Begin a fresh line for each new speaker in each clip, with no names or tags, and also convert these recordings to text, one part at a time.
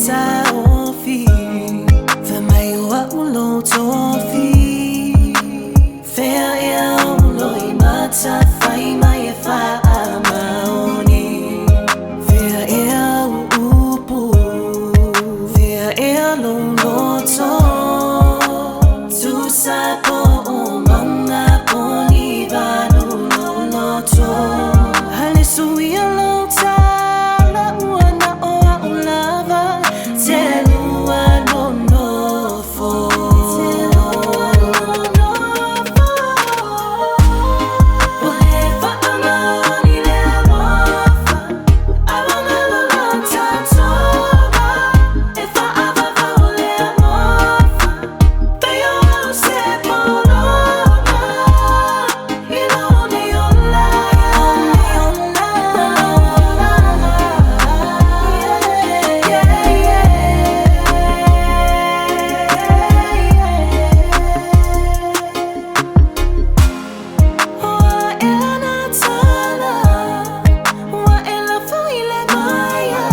Taofi Fai mai o a'u lou tofi. Fea ea o loi matafai mai e faamaoni. Fea ea a'u upu, fea ea lou loto. Tusa po o mauga po o ni vanu loloto. A le suia lou tala ua na o a'u lava te lua nonofo. Ua le faamaoni le alofa, ae ua galo lau tautoga. E fa'avavau le alofa, pei o au se pologa i lou nei ola. Yeah, yeah. Ua ea nā tala, ua e lafo i le maea.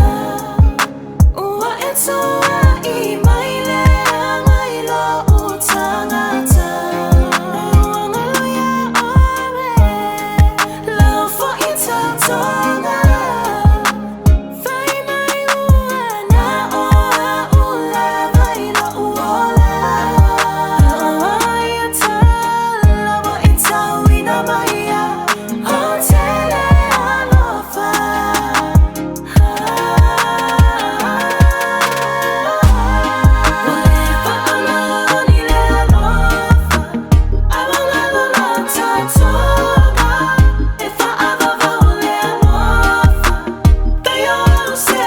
Ua e tuua'i mai leaga i lo'u tagata. Ua galo iā oe lau foi tautoga. Fai mai ua na o a'u lava i lo'u ola. A o ai ia tala ua e tauina mai ai? Ou te le alofa. Ua le faamaoni le alofa, ae ua galo lau tautoga. E faavavau le alofa, pei o au se